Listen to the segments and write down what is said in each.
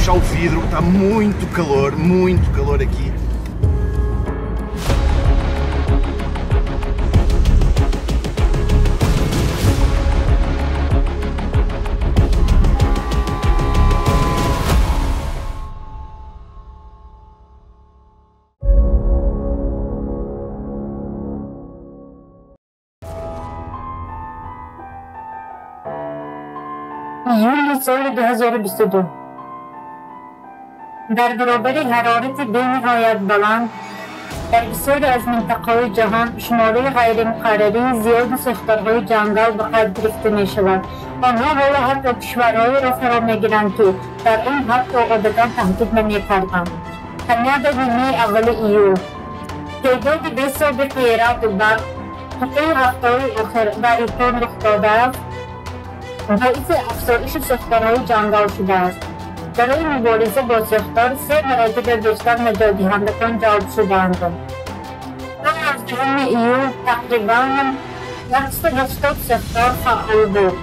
Fechar o vidro, está muito calor aqui. Июли соли 2022 дар баробари ҳарорати бениҳоят баланд дар бисёре аз минтақаҳои ҷаҳон шумораи ғайримуқаррарии зиёди сӯхторҳои ҷангал ба қайд гирифта мешавад. Онҳо ҳоло ҳатто кишварҳоеро фаро мегиранд, ки дар он ҳатто одатан таҳдид намекарданд. Канада нимаи аввали июл теъдоди бесобиқаи раъду барқ, ки тӯли ҳафтаҳои охир дар Япон рух додааст, боиси афзоиши сӯхторҳои ҷангал шудааст. Барои мубориза бо сӯхтор се маротиба бештар наҷотдиҳандагон ҷалб шудаанд. То 11 июл тақрибан 180 сӯхтор фаъол буд.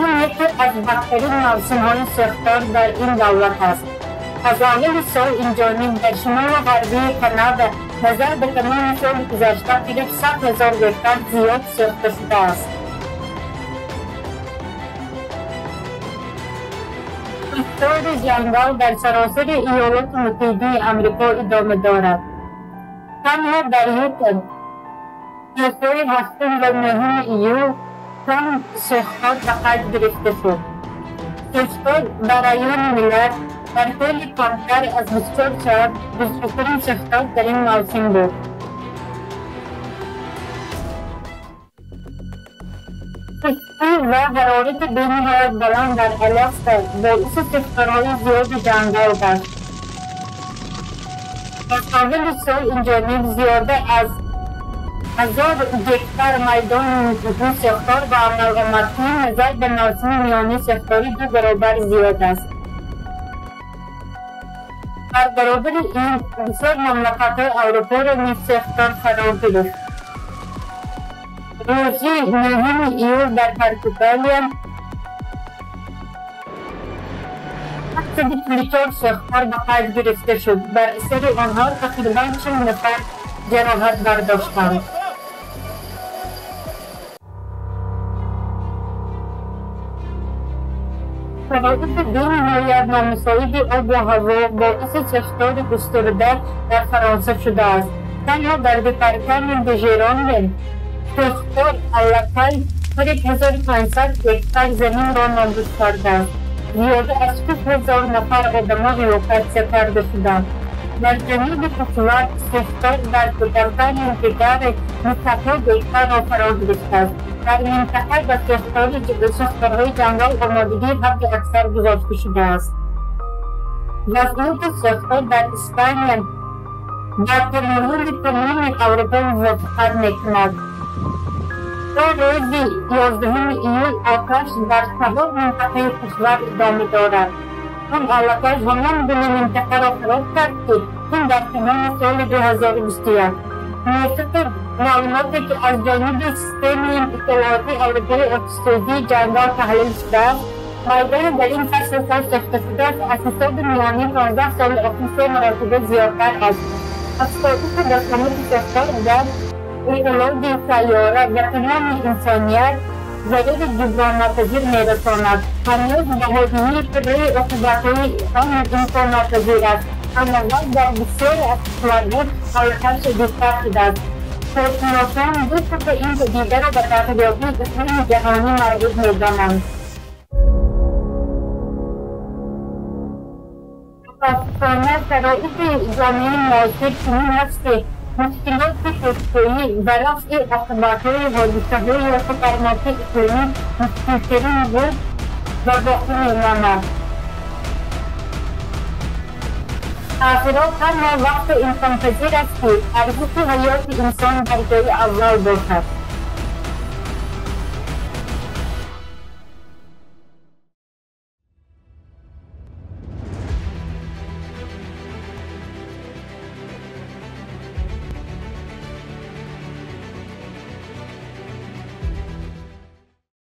Ин яке аз бадтарин мавсимҳои сӯхтор дар ин давлат аст. Аз аввали сол инҷониб дар шимолу ғарбии Канада назар ба тамоми соли гузашта қариб 100 000 гектар зиёд сӯхта шудааст. Сӯхтори ҷангал дар саросари Иёлоти Муттаҳидаи Амрико идома дорад. Танҳо дар Ютон рӯзҳои 7 ва 9 июл чанд сӯхтор ба қайд гирифта шуд. Сӯхтор ба райони Миллар дар тӯли камтар аз 24 соат бузургтарин сӯхтор дар ин мавсим буд. Хушкӣ ва ҳарорати бениҳоят баланд дар Аляска боиси сӯхторҳои зиёди ҷангал гашт. Аз аввали сол инҷониб зиёда аз 1000 гектар майдони нуфузии сӯхтор ба амал омад, ки назар ба мавсими миёнаи сӯхторӣ ду баробар зиёд аст. Дар баробари ин бисёр мамлакатҳои Аврупоро низ сӯхтор фаро гирифт. Рӯзи 9 июл дар Португалия 744 сӯхтор ба қайд гирифта шуд. Бар асари онҳо тақрибан 40 нафар ҷароҳат бардоштанд. Шароити бениҳоят номусоиди обу ҳаво боиси сӯхтори густурда дар Фаронса шудааст. Танҳо дар департаменти Жиронде сӯхтор аллакай қариб 1500 гектар заминро нобуд кардааст. Зиёда аз 6000 нафар одамон эвакуатсия карда шуданд. Дар ҷануби кишвар сӯхтор дар департаменти Гаре 900 гектарро фаро гирифтааст. Дар минтақа ба сӯхторҳои ҷангал омодагии ҳадди аксар гузошта шудааст. Вазъияти сӯхтор дар Испания ба тамоюли тамоми Аврупо мувофиқат мекунад. То рӯзи 11 июл оташ дар чаҳор минтақаи кишвар идома дорад. Он аллакай ҳамон гуна минтақаро фаро кард, ки ин дар тамоми соли 2021. Мувофиқи маълумоте, ки аз ҷониби системаи иттилоотии Аврупои оташсӯзии ҷангал таҳлил шудааст, майдони дар ин фасли сол сӯхта шудааст аз ҳисоби миёнаи 15 соли охир се маротиба зиёдтар аст. Афзоиши басомади сӯхтор дар экологияи сайёра ва тамоми инсоният зарари ҷуброннопазир мерасонад. Ҳанӯз баҳодиҳии пурраи оқибатҳои он имконнопазир аст, аммо вазъ дар бисёре аз кишварҳо аллакай шадидтар шудааст. Коршиносон ду қисми ин падидаро ба тағйирёбии иқлими ҷаҳонӣ марбут медонанд. Мутаассифона, шароити ҷомеаи муосир чунин аст, ки мушкилоти пешгӯӣ ва рафъи оқибатҳои ҳодисаҳои хатарноки иқлимӣ мушкилтарин буд ва боқӣ мемонад. Тағйирот танҳо вақте имконпазир аст, ки арзиши ҳаёти инсон дар ҷои аввал бошад.